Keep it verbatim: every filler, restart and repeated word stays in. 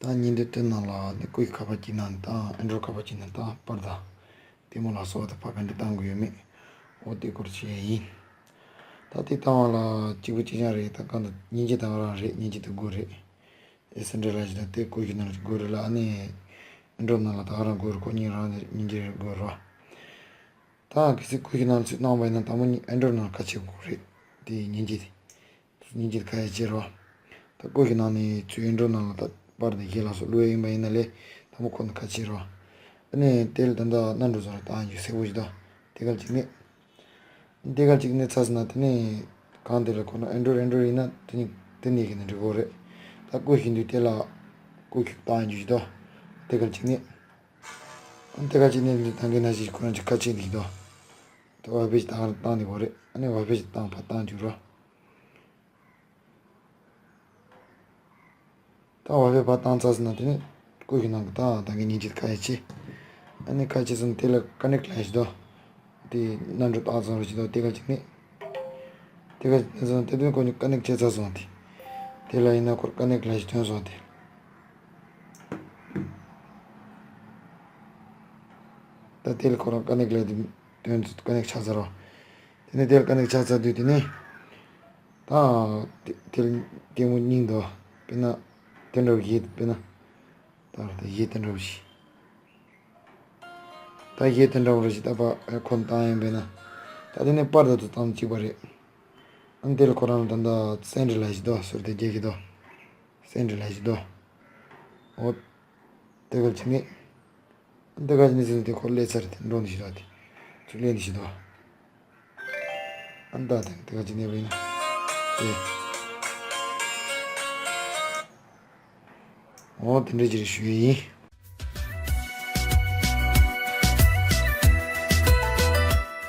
ད་ཉིན་དེ་སྟོན་ནང་ལ་ནི་ཀུ་ཤུ་ཁ་པར་གཅིག་ནང་ནས་བཏང་། ཨེན་ཌོ་རོ་ཌི་ཁ་པར་གཅིག་ནང་བཏང་པར་དང་། ལྟད་མོ་ལ་སོགས་པ་དང་ཕར་ག་འདྲ་བཏང་དགོས་ཡོད་མེད། འོ་དེ་སྐོར་བྱས་ཡིན། ད་དེ་བཏང་བ་ལ་གཅིག་པུ་གཅིག་རྐྱང་རེད། ད་གང་ལྟར་མཉེན་ཆས་ད་ག་རང་རེད། མཉེན་ཆས་དེ་དགོས་རེད། ཨེ་སེན་ཌི་རེལ་ལའི་ཛི་ད་དེ་ཀུ་ཤུ་ནང་ལ་དགོས་རེད་ལ། ཨ་ནི་ཨེན་ཌོ་རོ་ཌི་ནང་ལ་ད་ག་རང་དགོས་རེད། ཁོ་གཉིས་རང་ནས་མཉེན་ཆས་རེད་དགོས་རེད། ད་གལ་སྲིད་ཀུ་ཤུ་ནང་ཚུར་བཏང་བ་ཡིན་ན་དང་པོ་ཨེན་ཌོ་རོ་ཌི་ནང་ཁ་ཕྱེ་དགོས་རེད། དེ་མཉེན་ཆས་དེ། མཉེན་ཆས་ཁ་ཕྱེ་རོགས། ད་ཀུ་ཤུ་ནང་ནས་ཚུར་ཨེན་ཌོ་རོ་ཌི་ནང་ལ་ད་པར་དང་གཞས་ལ་སོགས་བླུག་ཡ་ཡིན་པ་ཡིན་ན་ལས་དང་པོ་ཁོ་ནས་ཁ་ཕྱེ་རོགས། ཨ་ནི་དེ་ལ་ད་ལྟ་གནམ་གྲུ་བཟོ་ར་བཏང་རྒྱུ་སེར་པོ་ཞིག་འདུག་དེ་ག་ཅིག་ནི། དེ་ག་ཅིག་ནི་ཚར་སོང་ན་དེ་ནི་གང་དེ་ལ་ཁོ་ན་ཨེན་ཌོ་རོ་ཌི་ཨེན་ཌོ་རོ་ཌི་ཡིན་ན་དེ་ནི་དེ་ནས་གི་ནི་འགྲིག་གོ་རེད། ད་ཀུ་ཤུ་འདུག་དེ་ལ་ཀུ་ཤུ་བཏང་རྒྱུ་ཞིག་འདུག་དེ་ག་ཅིག་ནི། ཨ་ནི་དེ་ག་ཅིག་ནི་འདི་ད་གིན་ནང་བཞིན་ཁོ་རང་གི་ཁ་ཕྱེ་འདི་འདུག་དེ་ཝའི་ཕའི་ཞིག་བཏང་བཏང་འདི་གོ་རེད། ཨ་ནི་ཝའི་ཕའི་ཞིག་བཏང་ཕར་བཏང་རྒྱུ་རོ། ད་ཝའི་ཕའི་ཕར་བཏང་ཚར་སོང་ན་དེ་ནི་ཀུ་ཤུ་ནང་གི་ད་ད་གིན་མཉེན་ཆས་ཁ་ཕྱེ། ཨ་ནི་ཁ་ཕྱེ་སོང་དེ་ལ་ཀ་ནེག་ལབ་ཞིག་འདུག་དེ་གནམ་གྲུ་བཏང་ཚར་རོ་ཞིག་འདུག་དེ་ག་ཅིག་ནི། དེ་ག་ནི་སོང་དེ་དོན་ཁོ་གཉིས་ཀ་ནེག་བྱས་ཚར་སོང་དེ། དེ་ལ་ཡིན་ན་ཁོར་ཀ་ནེག་ལབ་ཞིག་ཐོན་སོང་དེ། ད་དེ་ལ་ཁོ་རང་ཀ་ནེག་ལབ་དེ་ཐོན་ཀ་ནེག་ཆགས་ཚར་རོ། དེ་ནས་དེ་ལ་ཀ་ནེག་ཆགས་ཚར་དུས་དེ་ནས། ད་དེ་དེ་ལ་ལྟད་མོ་རྙིང་དོ། དཔེར་ན་དེ་འདྲ་བོ་ཞིག་དཔེར་ན། ད་ར་ད་གཞས་དེ་འདྲ་བོ་ཞིག་ད་གཞས་དེ་འདྲ་བོ་རེ་ཞིག་ད་པ་ཁོ་བཏང་ཡིན་པས་ན། ད་དེ་ནས་པར་དང་དུ་བཏང་གཅིག་པ་རེད། ཨ་ནི་དེ་ལ་ཁོ་རང་ལ་ད་ད་སེན་ཌི་ལབ་ཞིག་འདུག་ཟུར་དེ་རྒྱག་གི་འདུག་སེན་ཌི་ལབ་ཞིག་འདུག་འོ། དེ་ག་ཅིག་ནི། ཨ་ནི་དེ་ག་ཅིག་ནི་ཟེར་ན་དེ་ཁོ་སླེབས་ཚར་དེ་འགྲོ་འདི་ཞིག་འདུག་དེ། ཚུར་སླེབས་འདི་ཞིག་འདུག་ཨ་ནི་ད་དེ་དེ་ག་ཅིག་ནི་བས་ན། དེ། འོ་དེ་འདྲ་ཅིག་རེད་ཞུ་ཡི་ཡིན།